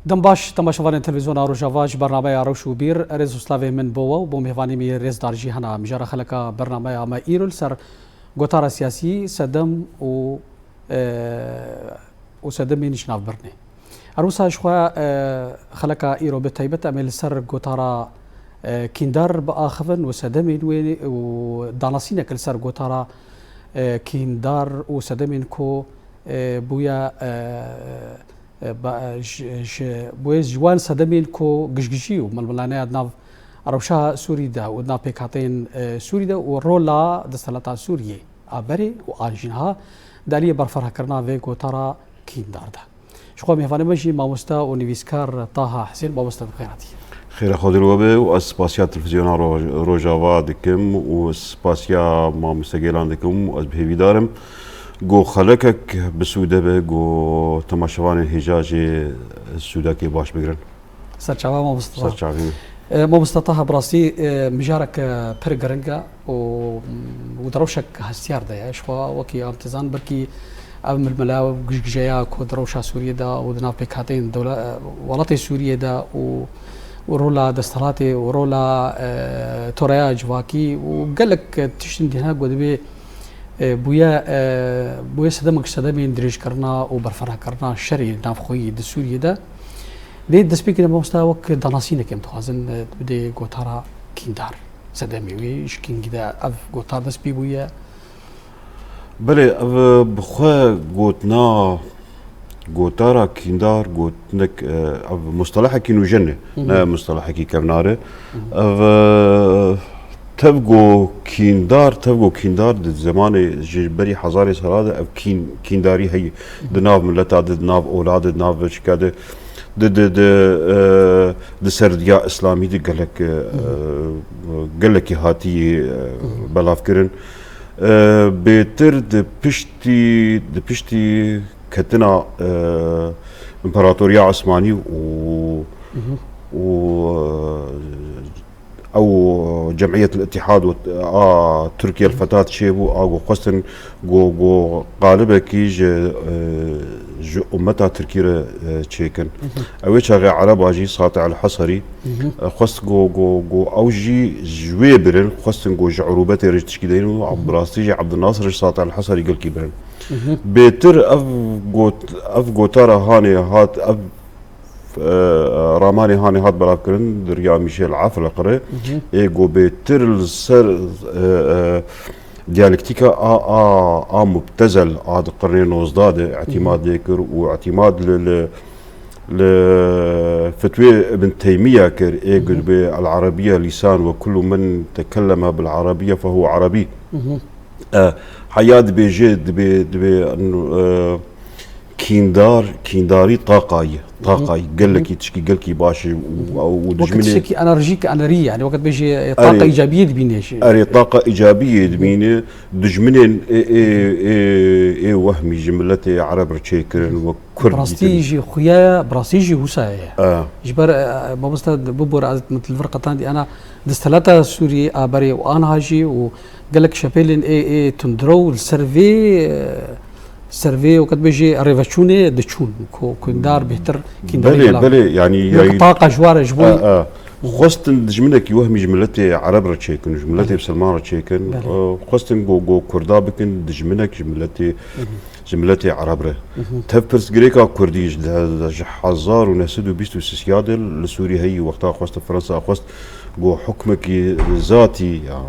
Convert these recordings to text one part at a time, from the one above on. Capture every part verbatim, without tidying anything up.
Dem baş, temaşevanên Televîzyona Rojava, ji bernameya Rewş û Bîr, rêz û slavê min bo we û bo mêvanê me yê rêzdar jî hene. Mijara xeleka bernameya me îro li ser gotara siyasî, sedem û, e, û sedemên ji nav birnê. Her wisa ji xwe, e, xeleka îro bi taybet em ê li ser gotara, e, kîndar biaxivin û sedemên wê û danasînek li ser gotara, e, kîndar û sedemên ku, e, bûye, e, e, ba-, e, ji, ji, bûye ji wan sedemên ku gişgişî û milmilaneya di nav rewşa Sûrî de û di nav pêkhateyên, e, Sûrî de û rola desthilata Sûriyê a berê û a jî niha di aliyê berfirehkirina vê gotara kîndar de. Ji xwe mêvanê me jî mamoste û nivîskar Taha Hisên, mamoste bi xêr hatî. Xêra Xwedê li we be û ez spasiya Televîzyona Ro-, Rojava dikim û spasiya mamoste Gêlan dikim û ez bi hêvîdar im ku xelekek bi sûde be, ku temaşevanên hêja jî sûdekê baş bigrin. Serçava mamoste. Serçavî. E, mamoste Taha, bi rastî, e, mijarek, e, pir giring e û, û di rewşek hestiyar de ye. Ji xwe wekî em dizan, belkî ev milmila û gijgijeya ku di rewşa Sûriyê de û di nav pêkhateyên dewle-, welatê Sûriyê de û, û rola desthilatê û rola, e, toreya civakî û gelek tiştên dî hene ku dibê, e, bûye, e, bûye sedemek ji sedemên dirêjkirina û berfirehkirina şerê navxweyî di Sûriyê de. Lê destpêkê de mamosta wek danasînek em dixwazin, e, bidê gotara kîndar. Sedemê wê ji kîngî de ev gotar dest pê bûye. Belê, ev, e, bi xwe gotina gotara kîndar, gotinek, e, ev mustelehekî nûjen e, Hı hı. ne mustelehekî kevnar e. Hı hı. Ev, e, tevgo kîndar, tevgo kîndar di zemanê ji berî hezarê sala de ev kîn-, kîndarî heye. Hı hı. Di nav mileta de, di nav ola de, di nav veçika de, di, di, di, e, di ser diya Îslamî de gelek, e, Hı hı. gelekî hatî, e, Hı hı. belavkirin. E, bêtir di piştî, di piştî ketina, e, Împaratoriya Osmanî û, Mhm. û, e, ew Cemiyet el-Îtihad û a Tirkiye el-Fetat çêbû, a ku xwestin ku, ku qalibekî ji, e, ji ummeta Tirkî re, e, çêkin. Mhm. Ew ê çaxê Ereba jî Satî el-Hesirî, Mhm. e, xwest ku, ku, ku ew jî ji wê birin, xwestin ku ji urûbetê re ji tişkî deynin û Mhm. bi rastî jî Ebdulnasir ji Satî el-Hesirî gelkî birin. Mhm. Bêtir ev got-, ev gotara hanê hat, ev, e, ramanê hanê hat belavkirin di riya Michel Afleq re, Mhm. ê ku bêtir li ser, e, e, diyalektîka a, a, a mubtezel a di qirnê nozdeh de îtîmad Mhm. lê kir û îtîmad li, li, li fetwê Ibn Teymîya kir, ê Mhm. got bê el-Erebiye lîsan we kullu men tekelleme bil-Erebiye fehuwe Erebî. Mhm. E, heya dibêje, dibê, dibê, e, kîndar, kîndarî taqa ye. Taqa ye. Mhm. Gelekî tişkî gelkî baş e û, û Wekî dijminê tiştekî enerjîk, enerî, yani wekî bêjî, e, taqa Erê. îcabiyê dibîne jî. Erê, taqa îcabiyê Mhm. dibîne. Dijminên ê, ê, ê, ê wehmî ji miletê Ereb re çêkirin, wek Kurd Bi rastî dîtin. jî xuya ye, bi rastî jî wisa ye. E. Ji ber, e, mamoste bibore ez li vir qetandî ana desthilata Sûriyê a berê û aniha jî û gelek şepêlên ê, ê tundrew li ser vê, e, ser vê wekî bêjî rêveçûnê diçûn, ku kîndar bêhtir kîndarî Belê, belav. belê, yanî, Wek yanî, taqa ji ware ji bo e, e, xwestin dijminekî wehmî ji miletê Ereb re çêkin, ji miletê Belê. Misilman re çêkin. Belê. E, xwestin go, go Kurda bikin dijminek ji miletê, Mhm. ji miletê Ereb re. Mhm. Tev pirsgirêka Kurdî ji, ji hezar û neh sed û bîst û sê ya de li Sûrî heyî wexta xwest Fransa xwest go hukmekî zatî ya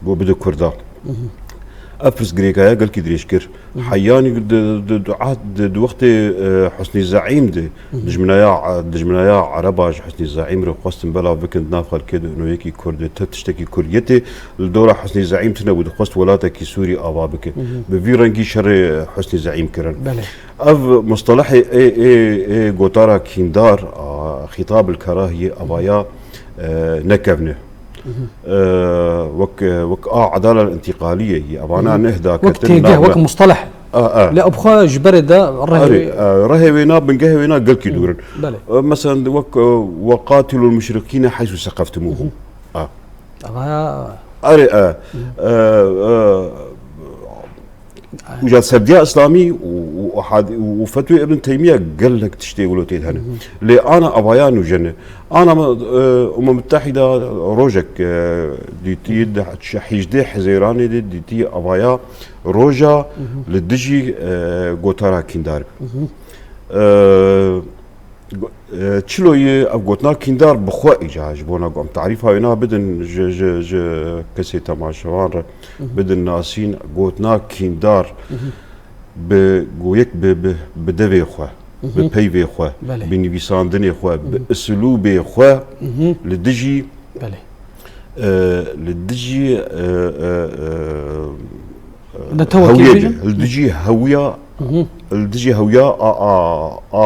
Got bide Kurda. Mhm. Ev pirsgirêka ye gelkî dirêj kir. Mhm. Heyanî di, di, di, di, di wextê, e, Husnî Zeîm de Mhm. dijminaya, dijminaya Ereba ji Husnî Zeîm re xwestin belav bikin di nav xelkê de û yekî Kurd e, te tiştekî Kurdiyetê li dora Husnî Zeîm tune bû, dixwest welatekî Sûrî ava bike. Mhm. Bi vî rengî şerê Husnî Zeîm kirin. Belê. Ev mustelehê ê, ê, ê gotara kîndar, a, xîtab el kerahiyê, evaya, e, nekevne. Mhm. E, wek, wek a edala entîqaliyê yî, evana Mhm. nehda Wek ketin têgeh, nav wek me. musteleh. A, a. Lê ew bi xwe ji berê de rehê Erê, wê e, rehê wê na, bingehê wê na gelkî Mhm. dûr in. Belê. E, meselen, wek, e, "Ve qatilul muşrikîne heysu seqeftumuhum." Mhm. A. Ama Erê, e, Mhm. e, e, Uca serdiya Îslamî û, û, û had-, û, û fetwê Ibn Teymiye gelek tiştê wilo tê de hene. Lê ana avaya nûjen e. Ana me, e, Umem Müttehîda rojek, e, dîtî di hîjdeh Hezêranê de dîtî avaya roja li dijî, e, gotara kîndar. E, Go-, e, çilo ye ev gotina kîndar bi xwe îca ji bona ku em tarîfa wê na bidin ji, ji, ji kesê temaşevan re bidin nasîn, gotina kîndar bi goyek bi, bi, bi devê xwe, bi peyvê xwe, Belê. bi nivîsandinê xwe, bi uslûbê xwe li dijî Belê. e, li dijî, e, e, e, Li te wekî hewiyê bêjin? be, li dijî hewiya, Hı hı. li dijî hewiya a, a,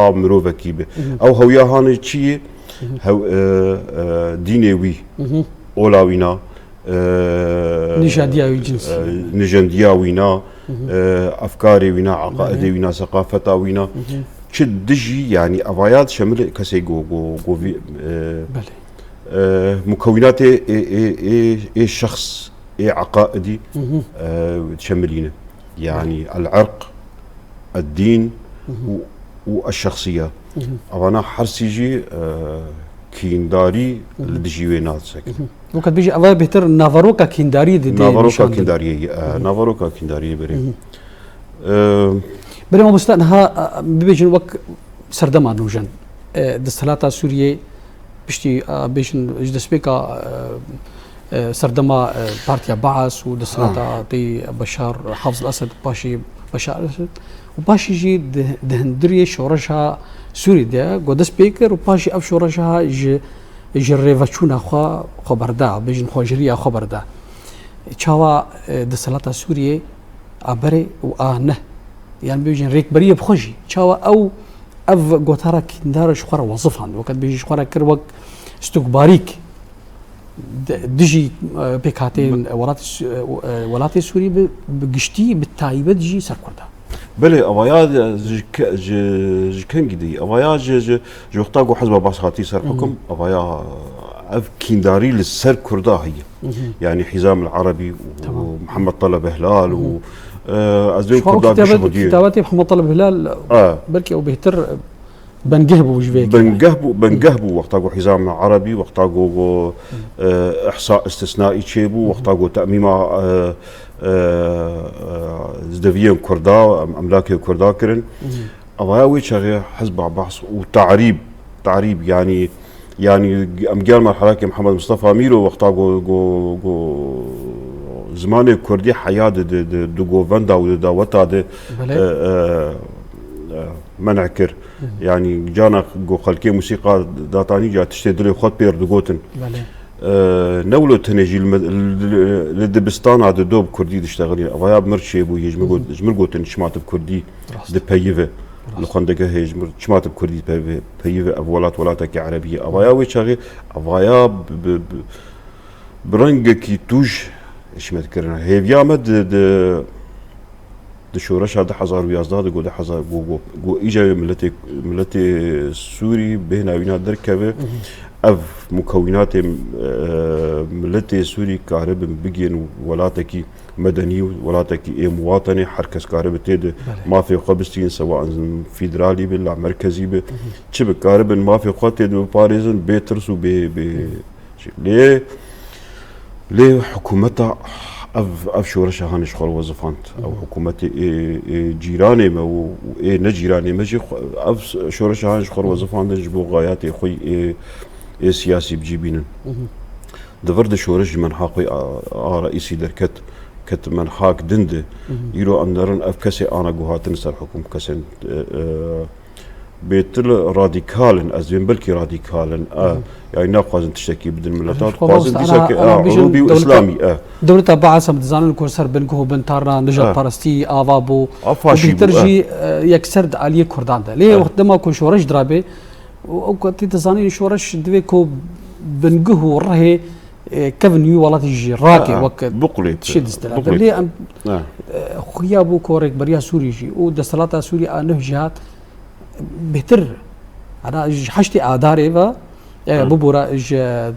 a mirovekî be. Hı hı. Ew hewiya hanê çi ye? Hı hı. Hew-, e, e, dînê wî, Hı hı. ola wî na, e, Nîjadiya wî, cins. e, nijendiya wî na, Hı hı. e, efkarê wî na, eqaidê Belê. wî na, seqafeta wî na. Hı hı. Çi dijî, yanî evaya dişemilê kesê go, go, go vî, e, Belê. e, mukewînatê ê, ê, ê, ê şexs, ê eqaidî, Hı hı. e, dişemilîne. Yanî Belê. el-irq, ed-dîn Hı hı. û, û eş-şexsiye. Hı hı. Evana hersî jî, e, kîndarî Hı hı. li dijî wê nadisekine. Hı hı. Weke bêjî, eva bêhtir navaroka kîndariyê didê Navaroka nîşan didê. kîndariyê, e, Hı hı. navaroka kîndariyê berê. Hı hı. E, Belê mamoste, niha, e, bibêjin wek serdema nûjen. E, desthilata Sûriyê piştî, e, bêjin ji destpêka, e, e, serdema, e, Partiya Baas û desthilata Ah. tê Beşar Hafiz el-Esed, paşê Beşar el-Esed û paşê jî di, di hundirê şoreşa Sûrî de ku dest pê kir û paşê ev şoreşa ji, ji rêveçûna xwe, xwe berda, bêjin xwejiriya xwe berda. Çawa, e, desthilata Sûriyê a berê û a neh, yan bêjin rêkberiyê bi xwe jî, çawa ew, ev gotara kîndar ji xwe re wezifand, weke dibêjî ji xwe re kir wek stûkbarîk di-, dijî, e, pêkhateyên Bi- welatê Su-, e, e, welatê Sûrî bi, bi giştî, bi taybet jî ser Kurda. Belê, avaya ji ke-, ji, ji kengî dî? Avaya ji, ji, ji wexta ku Hizba Baas hatî ser Hı hı. hukum, avaya ev kîndarî li ser Kurda heye. Hı hı. Yanî Hîzam el Erebî û Tamam. Mihemed Taleb Hilal û, Hı hı. e, ez dibêm Kurda kitabe-, bişuxuliyê. Kitabetê Mihemed Taleb Hilal E. belkî ew bêhtir bengeh bû ji vê yekê. Bengeh bû, bengeh bû wexta ku Hîzam el Erebî, wexta ku, ku, Hı. e, ihsa istisnaî çêbû, Hı hı. wexta ku temîma, e, e, e, zdeviyên Kurda, em-, emlakê Kurda kirin. Hı hı. Avaya wê çaxê Hizba Baas û tarîb, tarîb, yanî, yanî em giyan merhelakê Mihemed Mistefa Mîro wexta go, go, go zimanê Kurdî heya di, di, di, di govenda û di daweta de, Belê. e, e, e, men'e kir. Hı hı. Yanî cana go xelkê musîqa datanî ca tiştê dilê xwe pêr digotin. Belê. E, ne wilo tenê jî li me-, li, li, li dibistana de do bi kurdî diştexilî. Evaya bi mir çêbû, yê ji min got-, Hı hı. ji min gotin çima tu bi kurdî Rast. dipeyive. Rast. Li xwendegehê ji min çima tu bi kurdî dipeyive, peyive, ev welat welatekî erebî ye. Evaya wê çaxê, evaya bi, bi, bi, bi rengekî tûj ji me dikirine. Hêviya me di, di, Di şoreşa du hezar û yazdeh de got, du hezar, got, got, got, îca wê miletê, miletê Sûrî bêhna wîna derkeve. Hı hı. Ev mukewînatê, e, miletê Sûrî karibin bigihên welatekî medenî û welatekî ê muwatenê, her kes karibe tê de Belê. mafê xwe bistînin, sewa federalî be, la merkezî be, Hı hı. çi be, karibin mafê xwe tê de biparêzin, bê tirs û bê, bê Hı hı. Lê, lê hikûmeta ev, ev şoreşa hanê ji xwe re wezifand. Ew Hı hı. hikûmetê ê, ê cîranê me û, û ê ne cîranê me jî xwe, ev şoreşa hanê ji xwe re Hı hı. wezifandin ji bo xayatê xwe ê, ê siyasî bi cî bînin. Hı hı. Di vir de şoreş ji menha xwe a, a reîsî derket, ket menhak din de. Hı hı. Îro em nerin ev kesê ana guhatin ser hikûm kesên, e, e, Bêtir radîkal in, ez dibêm belkî radîkal in. E, Hı. yanî naxwazin tiştekî bidin mileta, Ji xwe dixwazin mamoste, dîsa ana, ke, ana a, bêjin urûbî û dewleta, îslamî, e. dewleta Baas em dizanin ku ser bingeh û bintarna nijadparastî ava bû. A, faşî Û bêhtir bû, e. jî, e, yekser di aliyê Kurdan de. Lê E. wext dema ku şoreş dirabe, û ew ku tê dizanîn şoreş divê ku bingeh û rihê, e, kevin wî welatî jî rake E, e. wek Biqulêt, tişê distela. biqulêt. Lê em, E. e, xuya bû ku rêkberiya Sûrî jî û desthilata Sûrî a nuh jî hat, bêhtir, hena ji heştê Adarê ve, e, Ha. bibûre ji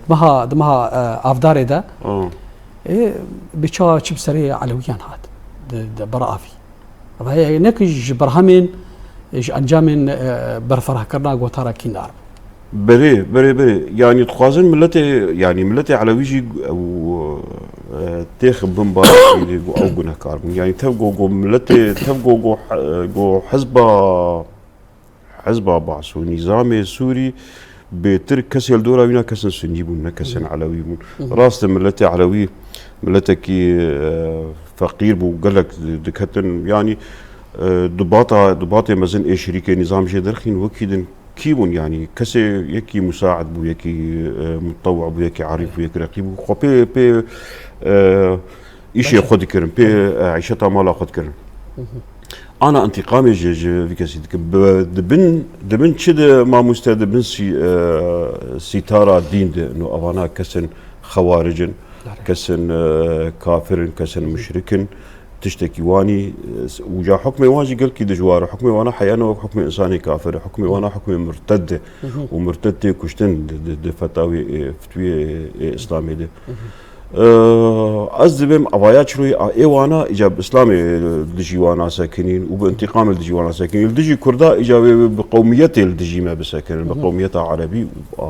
meha, di meha, e, Avdarê de, Ha. e, bi çawa çi bi serê Elewiyan hat, di, di ber avî. Ev heye ne ku ji berhemên, ji encamên, e, berfirehkirina gotara kîndar bû. Berê, berê, berê. Yanî dixwazin miletê, yanî miletê Elewî jî ew, e, têxin bin bar ew gunehkar bûn. Yanî tev go, go miletê, tev go, go, e, go hizba, hizba Baas û nîzamê Sûrî bêtir kesê li dora wîna kesên Sunnî bûn, ne kesên Elewî bûn. Rast e, miletê Elewî miletekî, e, feqîr bû, gelek di-, diketin, yanî, e, dubata, dubatê mezin ê şirîkê nîzam jê derxîn wekî din kî bûn, yanî kesê yekî musaid bû, yekî, e, mutewwe bû, yekî arîf bû, yekî reqîb bû. Xwe pê, pê, e, îşê xwe dikirin, pê, e, îşeta mala xwe dikirin. Ana întîqamê jê ji vî kesî dikin. Bi, dibin, dibin çi de mamoste, dibin sî-, e, sîtara dîn de, no evana kesên xewarij in, kesên, e, kafir in, kesên muşrik in, tiştekî wanî, e, û ca hukmê wan jî gelkî dijwar e. Hukmê wana heya ne wek hukmê insanê kafir e. Hukmê wana hukmê murted e. Û murted tê kuştin di, di, di fetawê, e, fitwê, e, Îslamê de. Ee, ez dibêm avaya çiroyê a ê wana îca bi Îslamê li dijî wana sekinîn û bi întîqamê li dijî wana sekinîn. Li dijî Kurda îca wê, wê bi qewmiyetê li dijî me bisekinin, bi qewmiyeta Erebî û a,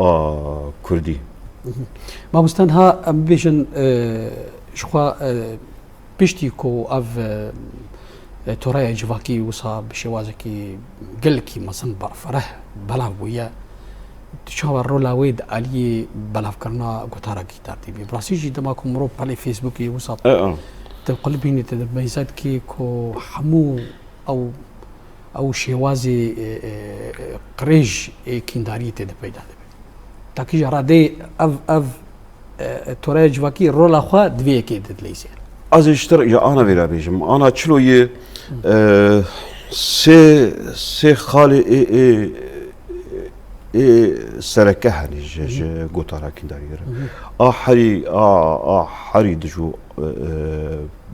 a Kurdî. Mamoste, niha em bibêjin, e, ji xwe, e, Piştî ku ev, e, e, toreya civakî wisa bi şêwazekî gelekî mezin berfireh belav bûye, tu çawa rola wê di aliyê belavkirina gotara Kîndar dî bî? Bi rastî jî dema ku mirov pelê Facebookê wisa E, e. te qulibînî te dibeyze dikê ku hemû ew, ew şêwazê, e, e, qirêj ê kîndariyê tê de peyda dibe. Takî ji radeyê ev, ev, e, toreya civakî rola xwe di vê yekê de dileyîze. Ez ê ji te re ya ana vê re bêjim. Ana çilo yê, e, sê, sê xalê ê, ê, ê sereke hene ji, ji gotara kîndariyê re. A herî, a, a herî dij û, e, e,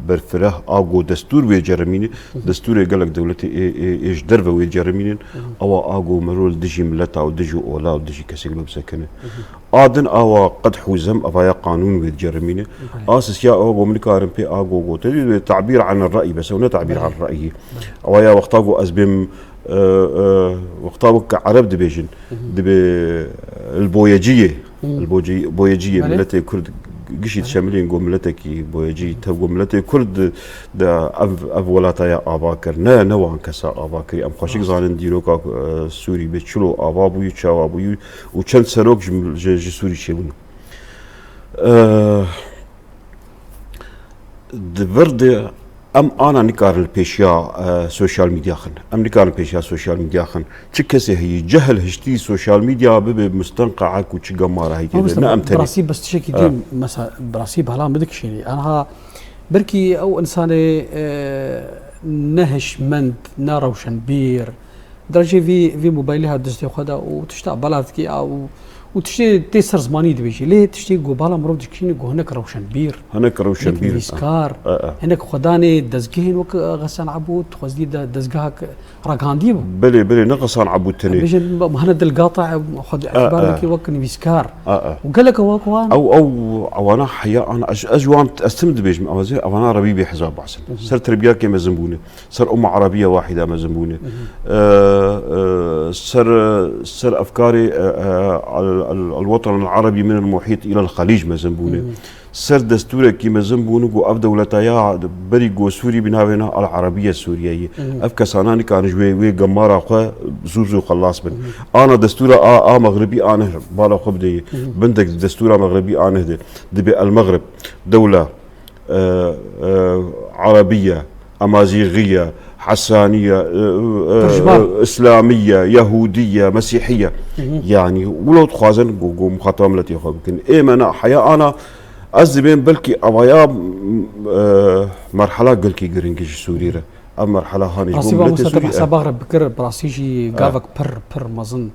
berfireh a go destûr wê ceremînê, destûrê gelek dewletê ê, ê, ê ji derve wê ceremînên, ewa a go mero li dijî mileta û dijî ola û dijî kesê gelo bisekine. A din awa qedh û zem, avaya qanûn wê diceremîne. A sisiya awa go min nikarin pê a go gote, wê tabîr an ra'yî bes, ew ne tabîr an ra'yî. Awaya wexta go ez bêm, e, e, wexta wek Ereb dibêjin, dibê, e, li boyeciyê, li boyeciyê miletê Kurd gişî dişemilên go miletekî boyecî, tev go miletê Kurd de ev, ev welataya ava kir. Ne, ne wan kesa ava kirî. Em xweşik zanin dîroka, e, Sûrî bê çilo ava bûyî, çawa bûyî. û çend serok ji, ji, ji Sûrî çêbûn. Eee, di vir de em ana nikarin li pêşiya, eee, sosyal medya xin. Em nikarin pêşiya sosyal medya xin. Çi kesê heyî cehil hiştî sosyal medya bibe mustenqeek û çi gemara heyî tê de. Ne em tenê. Bi rastî bes tiştekî dî, mesela, bi rastî bala min dikişînî. Anha belkî ew insanê, eee, ne hişmend, ne rewşenbîr, Dercê vî, vî mobaylê hat destê xwe de û tişta belav dikî a û, û tiştê tê ser zimanî dibêjî. Lê tiştê ku bala mirov dikişîne ku hinek rewşenbîr, Hinek rewşenbîr, hinek nivîskar, e, e. hinek xwedanê dezgehên wek, e, Xesan Ebûd, xwezî de dezgehek ragihandî bû. Belê, belê, ne Xesan Ebûd tenê. Bêjin, hene dilgata, xwe E, e. etibarekî wek nivîskar. E, e. Û gelek wek wan. Ew, ew, ewana heya an, ez, ez ji wan, ez tim dibêjim, ew ez ê, ewana Erebî bê hizab behsin. Ser terbiyakê mezin bûne. Ser umma Arabiye wahîda mezin bûne. Hı hı. Ee, e, ser, ser efkarê, e, e, el, el, el-Weten el-Erebî min el-Muhît île el-Xelîc mezin bûne. Hı hı. Ser destûrekî mezin bûne ku ev dewleta ya berî ku Sûrî bi navê na El-Erebiye Sûriyeyê. Hı hı. Ev kesana nikarin ji wê, wê gemara xwe zû zû xelas bin. Hı hı. Ana destûra a, a Mexribî a neh bala xwe bideyê. Hı hı. Bindek destûra Mexribî a neh de. Dibê El-Mexrib, dewla e, e, Erebiye, Emazîxiye, Hesaniye, e, e, Tercüman. e, Îslamiye, Yehûdiye, Mesîhiye. Hı hı. Yanî, wilo dixwazin ku, ku muxataba miletê xwe bikin. Ê me na heya ana, ez dibêm belkî avaya, m, e, merhela gelkî giring ji Sûrî re. Ev merhela hanê ji bo Rastî ba miletê Musa te Sûrî, behsa e. Baxreb bikir, bi rastî jî E. gavek pir, pir mezin.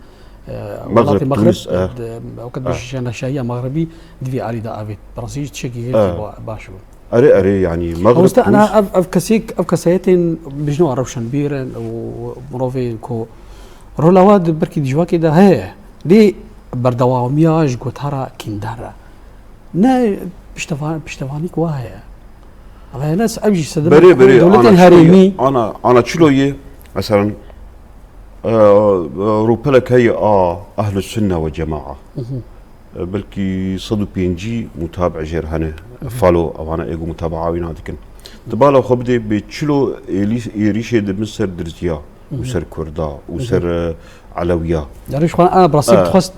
E, Mexreb, welatê Mexreb, Tunis, e. e, wekî E. bi şenaşahiya Mexrebî di vî alî de avêt. Bi rastî jî tiştekî gelkî E. ba-, baş bû. Erê, erê, yanî Mexreb, Mamoste, ana Tunis. ev, ev kesîk, ev kesayetên bijno rewşenbîr in û mirovên ku rola wa di belkî di civakê de heye. Lê berdewamiya ji gotara kîndar e. Ne piştevan-, piştevanîk wa heye. Ev ne, ev jî sedema Berê, berê, dewletên ana çilo ye, herêmî. Ana, ana çilo ye, mesela, e, e, rûpelek heye a Ehlus Sunne ve Cemaa. E, belkî sed û pêncî mutabi jêr hene, follow, evana êgo mutabaa wî nadikin. Di bala xwe bidê bê çilo êlî-, êrîşê dibin ser dirziya û ser Kurda û ser, e, Elewiya. Yarî ji xwe, a, bi rastî Ha. dixwest,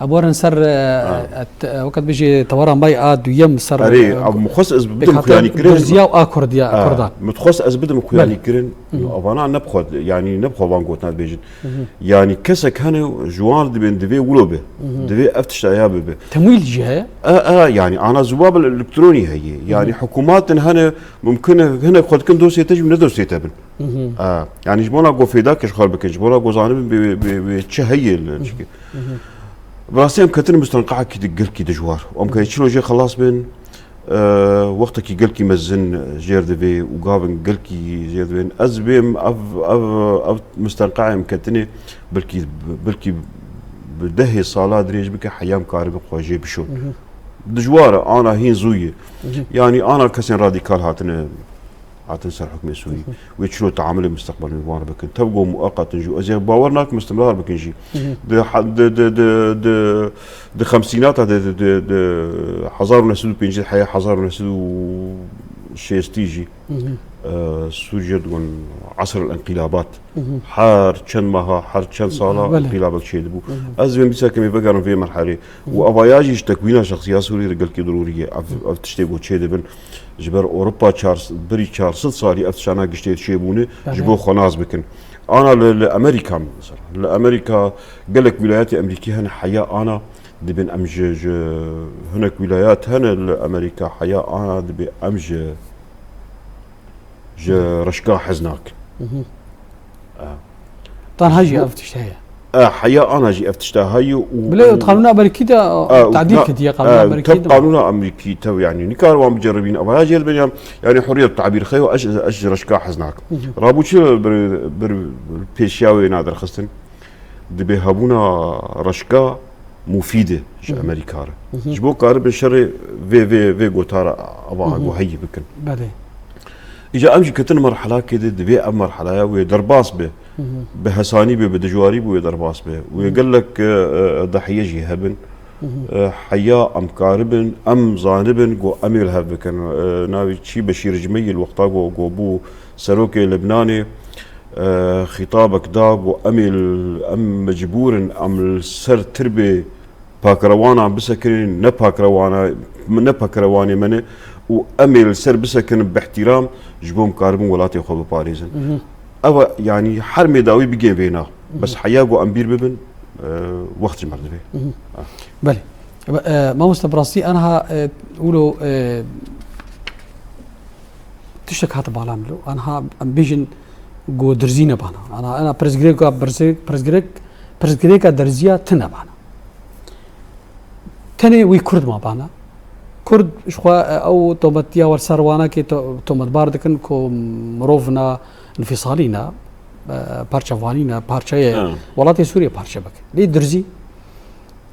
e, bi werin ser, e, Ha. e, t-, e, weke dibêjî tewera me a duyem ser, Erê, e, ev min xwest ez bidim pêkhate xuyanîkirin. Dirziya û a Kurdiya, Ha. Kurdan. Min dixwest ez bidim Belê. xuyanîkirin. Hı hı. Evana ne bi xwe, yanî ne bi xwe van gotina dibêjin. Hı hı. Yanî kesek hene ji wan dibên divê wilo be. Hı hı. Divê ev tişta ya bibe. Temwîl jî heye? E, e, yanî ana zûbabel elektronî heye. Yanî Hı hı. hikûmatin hene, mumkin e, hinek xwe dikin dosyê te jî ne dosyê te bin. Hı hı. E, yanî ji bona ku fêdakê ji xwe bikin, ji bona ku zanibin bê, bê, bê çi heye li Hı hı. çikê. Hı hı. Bi rastî em ketin mustenqaekî di gelkî dijwar. Em Hı hı. kê çilo jê xelas bin, e, wextekî gelkî mezin jêr divê û gavin gelkî jêr divên. Ez bêm ev, ev, ev mustenqaê em ketinê belkî, belkî bi dehê sala dirêj bike, heya em karibin xwe jê bişon. Hı hı. Dijwar e, ana hîn zû ye. Hı hı. Yanî ana kesên radîkal hatine, hatin ser hukmê Sûrî. Hı hı. Wê çilo teamulê mustaqbelê wan re bikin. Tev ku mueqet in jî. Ez ê bawer nakim istimrar bikin jî. Hı hı. Di ha-, di, di, di, di, di xemsînata de, di, di, di hezar û neh sed û pêncî heya hezar û neh sed û şêstî jî, Hı hı. e, Sûriye digon esr el-enqîlabat. Hı hı. Her çend meha, her çend sala Belê. enqîlabek çêdibû. Hı hı. Ez vê mîsa kemê vegerim vê merhelê. Hı hı. Û evaya jî ji tekwîna şexsiya Sûrî re gelkî dirûrî ye. Ev, Hı. ev tiştê ku çêdibin, ji ber Ewropa çar, berî çar sed salî ev tiştana giştê çêbûne, Belê. ji bo xwe nas bikin. Ana li, li Amerîka mesela. Li Amerîka gelek wîlayetê Amerîkî hene heya ana dibên em ji, ji hinek wîlayet hene li Amerîka heya ana dibê em ji, ji reşka hez nakin. Hı hı. E. Tanha jî Ji bo ev tişt heye. E, heya ana jî ev tişta heye û Bilê em û di qanûna Amerîkî de, e, tadîl na-, ketiye qanûna e, Amerîkî tev de. qanûna Amerîkî tev, yanî nikar wan biceribîn, evaya jêr bêjam, yanî hurriyet tabîr xeyo, ez, ez ji reşka hez nakim. Hı hı. Rabû çi bir, bir pêşiya wê naderxistin? Dibê hebûna reşka mufîd e ji Hı hı. Amerîka re. Hı hı. Ji bo karibin şerê vê, vê, vê gotara ava Hı hı. agoheyî bikin. Belê. Îca em jî ketin merhelakê de, divê ev merhelaya wê derbas be. Hı hı. Bi hesanî be, bi dijwarî be wê derbas be. Wê Hı hı. gelek, e, e, dahiye jî hebin. Hı hı. E, heya em karibin, em zanibin ku em ê li hev bikin. E, navê çî Beşîr Cimeyî li wexta ku, ku bû serokê Libnanê, e, xîtabek da ku em ê li, em mecbûr in, em li ser tirbê pakrewanan bisekinin, ne pakrewana, ne pakrewanê me ne û em ê li ser bisekinin bi îhtîram ji bo em karibin welatê xwe biparêzin. Mhm. Ev e, yanî her mêdawî bigên vêna. Mhm. Bes heya ku em bîr bibin, e, wext ji me re divê. Mhm. Ah. Belê. E, mamoste, bi rastî aniha, e, wilo, e, tiştek hate bala min lo. Aniha em bêjin ku dirzî nebana. Ana, ana pirsgirêka, pirsgirêk, pirsgirêka dirziya tune bana. Tenê wî Kurd mabana. Kurd ji xwe, e, ew tometiya wer ser wana kê to-, tometbar dikin ku mirov na înfîsalî ne, e, parçevanî ne, parçeyê Ha. welatê Sûriyê parçe bike. Lê dirzî,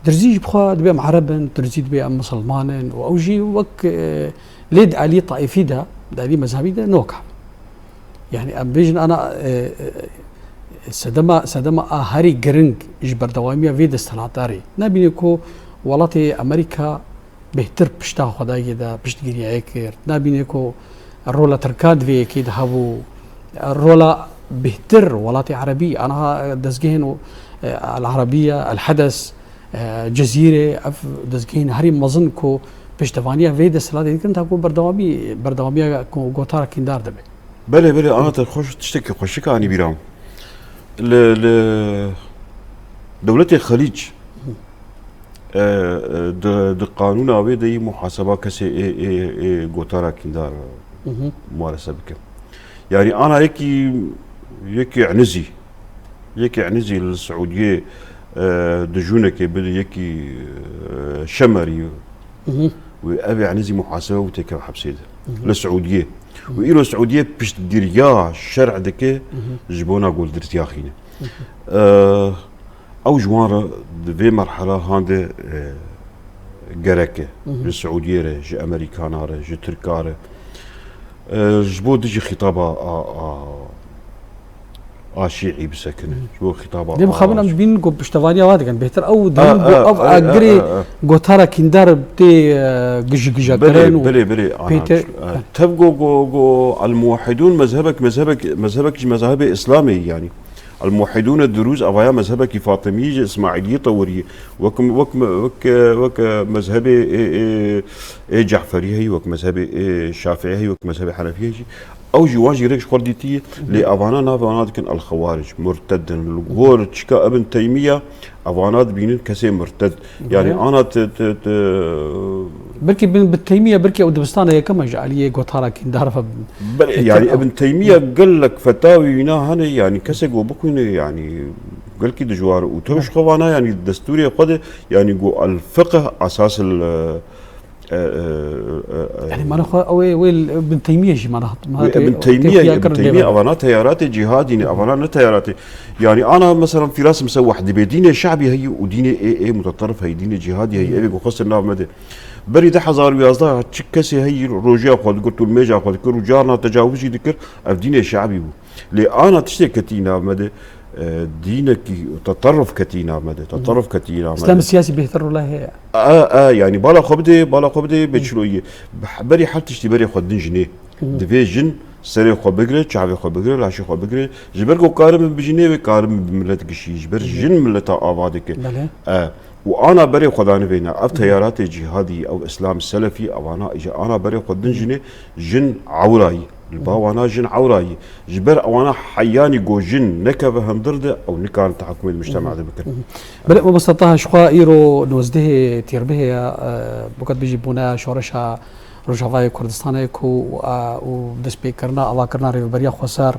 dirzî ji bi xwe dibê em Ereb in, dirzî dibê em Misilman in û ew jî wek, e, lê di alî taîfî de, di alî mezhebî de noka. Yani em bêjin ana, e, e, sedema, sedema a herî giring ji berdewamiya vê desthilatdarê. Nabîne ku welatê Amerîka bêhtir pişta xwe dayê de piştgiriyê kir. Nabîne ku rola Tirkan di vê yekê de hebû. Rola bêhtir welatê Erebî, aniha dezgehên, e, El Erebiye, El Hedes, e, Cezîrê, ev dezgehên herî mezin ku piştevaniya vê desthilatê dikirin, ta ku berdewamî, berdewamiya ku gotara kîndar dibe. Belê, belê, ana te xweş, tiştekî xweşik anî bîra min. Li, li dewletê Xelîc, e, e, di, di qanûna wê de yî muhaseba kesê ê, ê, ê gotara kîndar Mhm. muwarese bike. Yanî ana yekî, yekî enizî, yekî enizî li Siûdiyê, e, dijûnekê bide yekî, e, şemerî, Mhm. wê ev ê enizî muhasebe û têkeve hepsê de. Mhm. Li Siûdiyê. Û Mhm. îro Siûdiyê piştgiriya şer'ê dike Mhm. ji bona goldirtiya xîne. Mhm. E, ew ji wan re di vê merhela hande, e, gerek e. Mhm. Ji Siûdiyê re, ji Amerîkana re, ji Tirka re. E, ji bo dijî xîtaba a, a, a şîî bisekine. Ji bo xîtaba Dê mixabin em dibînin ku piştevaniya wa dikin. Bêhtir ew dibînin ku ev agirê gotara kîndar tê e, gijî gija kirin û Belê, belê, belê. Ana, pêtir- e, tev go, go, go, el muwahhidûn mezhebek, mezhebek, mezhebek ji mezahibê Îslamê, yanî. El muwahhidûn durûz, evaya mezhebekî Fatimî ji Îsmaîliyê tewirî. Wek, wek, wek, wek mezhebê ê, ê, ê Ceferî heyî, wek mezhebê ê Şafiî heyî, wek mezhebê Henefî heyî jî. Ew jî wan jî rêk ji xwe dîtî, lê evana navê wana dikin el-Xewarij, murted in. Li gor çika Ibn Teymiya evana dibînin kesê murted. Yanî ana te, te, te, Belkî bin, bi Teymiya belkî ew dibistana yekem e ji aliyê gotara kîndar ve. Belê, yanî Ibn Teymiya gelek fetawî wîna hene, yanî kesek o bixwîne, yanî gelkî dijwar û tev ji xwe vana, yanî destûrê xwe de, yanî go el-fiqh esas el, e, e, e, e, Yanî mana xwe ew ê wê Ibn Teymiye jî mana. Wê Ibn Teymiye, Ibn Teymiye, evana teyaratê cihadî ne, evana ne teyaratê. Yanî ana mesela firas mesela weh dibê dînê şabî heyî û dînê ê, ê muteterif heyî, dînê cihadî heyî, evê ku xwestin nav me de. Berî du hezar û yazdeh çi kesê heyî rojiya xwe digirt û mêja xwe dikir û carna tecawizî dikir, ev dînê şabî bû. Lê ana tiştê ketî nav me de, e, dînekî teterruf ketî nav me de, teterruf ketî nav me de. Îslam siyasî bêhtir rola heye. A, a, yanî bala xwe bidê, bala xwe bidê, bê çilo yê. Berî her tiştî berê xwe din jinê. Divê jin serê xwe bigire, çavê xwe bigire, laşê xwe bigire. Ji ber ku karibin bijînê wê karibin bi milet gişî. Ji ber jin mileta ava dike. Belê. E, û ana berê xwe danivêne. Ev teyaratê cîhadî, ew Îslam selefî, evana îja ana berê xwe din jinê, jin ewrayî. Li ba wana jin ewrayî. Ji ber ewana heyanî go jin nekeve hundir de, ew nikarin tehekûmê di mujtema de bikin. Belê, mamosta Taha, ji xwe îro nozdehê Tîrbihê ye, e, weke dibêjî bûne şoreşa Rojavayê Kurdistanê ku, e, û destpêkirina, avakirina Rêveberiya Xweser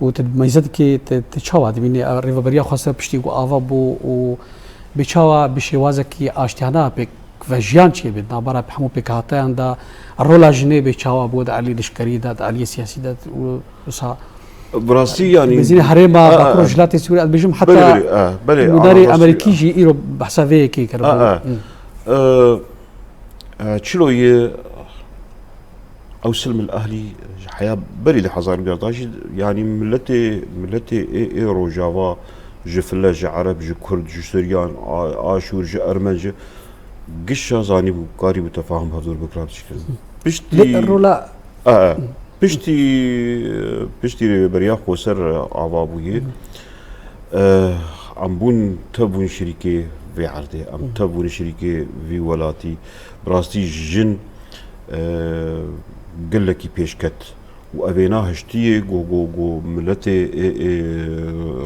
û tu meyze dikî, tu, tu çawa dibînî, e, Rêveberiya Xweser piştî ku ava bû û bê çawa bi şêwazekî aştiyane pêk ve jiyan çêbê di navbera hemû pêkhateyan de, rola jinê bê çawa bû di alî leşkerî de, di aliyê siyasî de û wisa Bi rastî, yanî, mezînê herêma A, a, Bakur a. Rojhilatê Sûriyê, ez dibêjim, Belê, heta belê, a, belê, nûnerê ana rastî, Amerîkî a. jî îro behsa vê yekê kiribo. A, a. Hı. E, e, çilo ye ew Silm el Ahlî ji heya berî di hezar û yarda jî, yanî, miletê, miletê ê, ê Rojava, ji File, ji Ereb, ji Kurd, ji Suryan, A-, Aşûr, ji Ermen, ji gişa zanîbû, karîbû tefahum hevdûr bikira diçikirin. Piştî Lê rola A, a. Piştî, piştî Rêveberiya Xweser ava bûyê, e, em bûn, tev bûn şirîkê vê erdê, em tev bûn şirîkê vî welatî. Bi rastî jin, e, gelekî pêşket û evêna hiştiyê go, go, go miletê ê, ê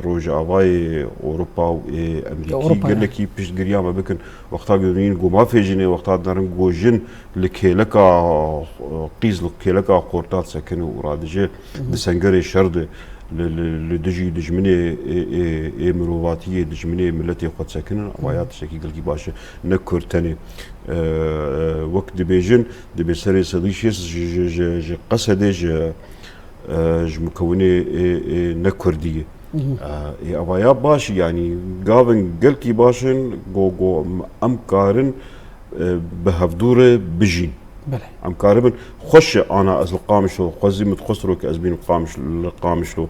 Rojavayê Ewropa û ê Emerîkî Ewropa, ya. Gelekî piştgiriya me bikin. Wexta dibînin ku mafê jinê, wexta dinarin ku jin li kêleka, e, qîz, li kêleka xorta disekine û radije, di sengerê şer de li, li, li dijî dijminê ê, ê, ê mirovatiyê, dijminê miletê xwe disekinin, ava ya tiştekî gelkî baş e. Ne Kurd tenê. E, e, wek dibêjin, dibê serê sedî şêst ji, ji, ji, ji Qesedê, ji, e, ji mukewinê ê, ê ne Kurdî ye. E, ê ava ya baş, yanî gavin gelkî baş in, go, go em karin, e, bi hevdû re bijîn. Belê. Em karibin xweş e, ana ez li Qamişlo, xwezî min dixwest rokê ez bînim Qamiş-, li Qamişlo,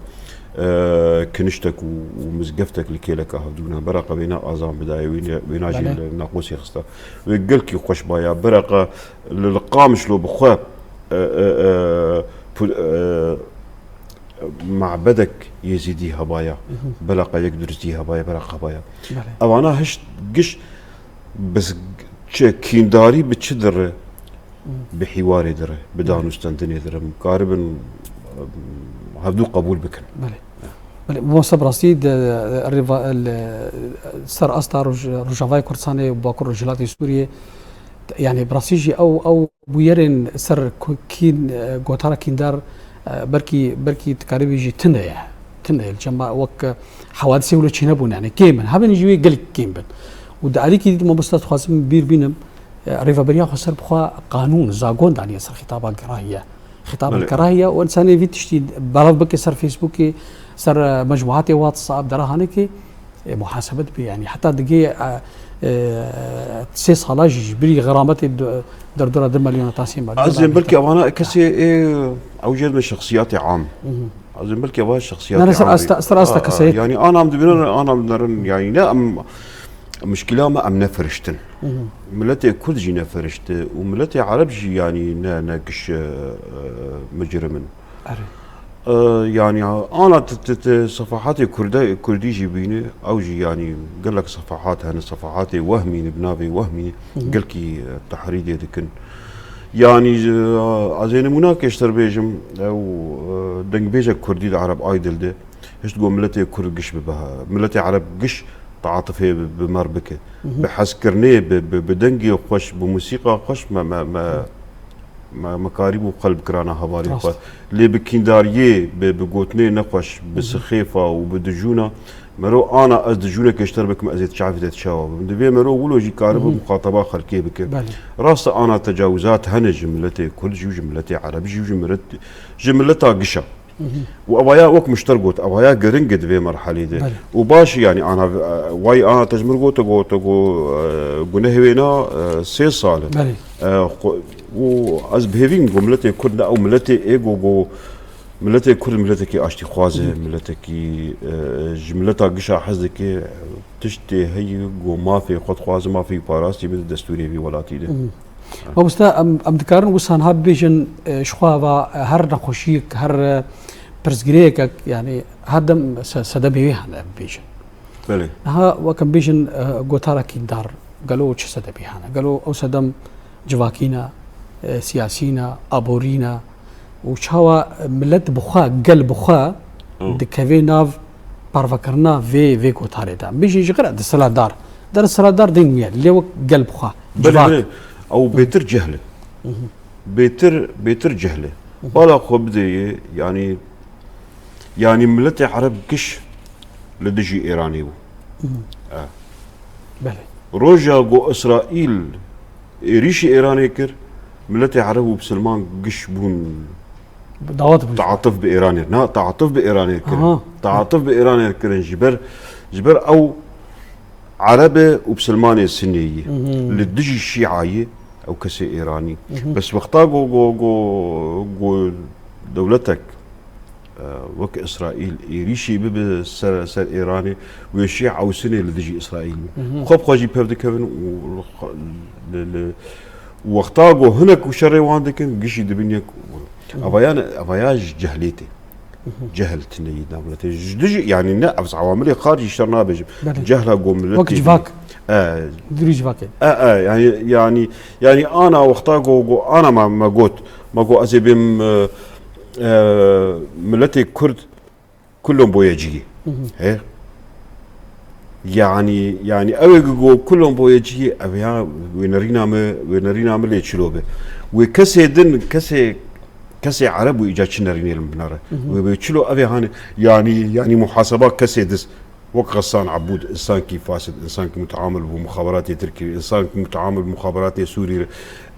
e, kiniştek û, û mizgeftek li kêleka hevdû ne. Bereqa wêna azan bidayê, wêna, wêna jî Belê. Li naqosê xista. Wê gelkî xweş baya. Bereqa li, li Qamişlo bi xwe, e, e, e, pu-, e, mabedek Yezîdî hebaya, belaqa yek duristî hebaya, belaqa hebaya. Belê. Evana hişt giş bi çi kîndarî bi çi dire, bi hîwarê dire, bi danûstendinê dire, karibin, em, hevdû qebûl bikin. Belê. Belê, mamosta bi rastî de, rêva-, li ser asta Roj-, Rojavayê Kurdistanê û Bakur Rojhilatê Sûriyê, yanî bi rastî jî ew, ew bûyerên ser ku-, kîn, e, gotara kîndar, e, belkî, belkî dikarî bêjî tune ye. Tune ye. Li cem me wek, e, hewadisê wilo çênebûne, yanî kêm in. Hebin jî wê gelek kêm bin. Û di alîkî dî mamosta dixwazim bîr bînim, e, Rêveberiya Xweser bi xwe qanûn, zagon daniye ser xîtaba kerahiye. Xîtaba Belê. Kerahiye û însanê vî tiştî belav bike ser Facebookê, ser, e, mecmuatê WhatsApp, derahanekê, e, muhasebe dibe. Yani heta digê, e, e, sê sala jî ji birî xirametê du-, derdora du milyona ta sê milyona. Ez ên belkî evana kesê ê ew jê dibin şexsiyatê am. Ez ên belkî eva şexsiyatê Ne, ne, ser am asta, bê. Ser asta keseyê. Yani anam dibînin, anam dinerin, yani ne em, mişkila me em ne firiştin. Miletê Kurd jî ne firişti û miletê Ereb jî yani ne, ne giş, e, e, micrim in. Erê. E, yani ana tu, tu, tu sefahatê Kurde, Kurdî jî bîne, ew jî yani gelek sefahat hene, sefahatê wehmî ne, bi navê wehmî ne, gelkî, e, tehrîdê dikin. Yani, e, ez ê nimûnakê ji te re bêjim, ew, e, dengbêjek Kurdî di Ereb Aydil de, hişt got miletê Kurd giş bibe, miletê Ereb giş teatifê bi, bi mer bike. Bi hezkirinê, bi, bi, bi dengê xweş, bi musîqa xweş me, me, me, me, me karîbû xwe li bikirana hevalên xwe. Rast. Lê bi kîndariyê, bi, bi gotinê nexweş, bi sixêfa û bi dijûna, mero ana ez dijûnekê ji te re bikim, ez ê di çavê te de çawa bim. Divê mero wilo jî karibe muxataba xelkê bike. Belê. Rast e, ana tecawizat hene ji miletê Kurd jî û ji miletê Ereb jî û ji milet-, ji mileta giş e. Û evaya wek min ji te re got, evaya giring e di vê merhelê de. Belê. Û baş e, yani ana, e, way ana te ji min re got, te got, te got, e, gunehê wê na, e, sê sal e. Belê. E, xwe-, û ez bi hêvî min got, miletê Kurd ne ew miletê ê got, got, miletê Kurd miletekî aştîxwaz e, miletekî, e, ji mileta gişa hez dike, tiştê heye got mafê xwe dixwaze, mafê wî parastî bide, destûrê vî welatî de. Mamoste, em, em dikarin wisa niha bibêjin, e, ji xwe ve, e, her nexweşiyek, her, e, pirsgirêkek, yani her dem se-, sedemê wê hene bibêjin. Belê. Niha wek em bêjin, e, gotara kîndar, gelo çi sedemê hene? Gelo ew sedem civakî ne, e, siyasî ne, aborî ne? Û çawa milet bi xwe, gel bi xwe Ew. dikeve nav parvekirina vê, vê gotarê de? Em bêjin ji xira desthilatdar. Desthilatdar deng wiya, lê wek gel bi xwe. Belê, civak. Belê. Ew bêtir cehl e. Bêtir, bêtir cehl e. Bala xwe bideye, yani, yani miletê Ereb giş li dijî Êranê bû. E. Belê. Roja ku Îsraîl êrîşî Êranê kir, miletê Ereb û Bisilman giş bûn. Dawet bûn. Teatif bi Êranê. Na, teatif bi Êranê kirin. Aha. Teatif bi Êranê kirin. Ji ber, ji ber ew Ereb e û Bisilmanê Sinê ye. Li dijî Şîa ye, ew kesê Êranî. Bes wexta ku, ku, ku, ku dewletek e, wek Îsraîl êrîşî bibe ser, ser Îranê, wê Şîa û Sinê li dijî Îsraîl bin. Xwe bi xwe jî pev dikevin û li, li, wexta ku hinek û şerê wan dikin, gişî dibin yek. Avayan, avaya ji cehlê tê. Cehl tune yî navletê. Ji dijî, yani ne, ez awamilê xaricî şer nabêjim. Belê. Cehla ku miletê Wek civak. E. Dirî civakê. E, e, yani, yani, yani ana wexta ku, ku ana me, me got, me got ez ê bêm, e, e, miletê Kurd kulon boyeciyê. He? Yani, yani ew ê ku kulon boyeciyê, ev ya wênerîna me, wênerîna me lê çilo be. Wê kesê din, kesê, kesê Ereb û îca çi nerînê li binare. Wê, wê çilo ev ê hani, yani, yani muhaseba kesê diz. Wek Xesan Ebûd, însankî fasid, însankî muteamil bû muxaberatê Tirkî, însankî muteamil bû muxaberatê Sûrî re,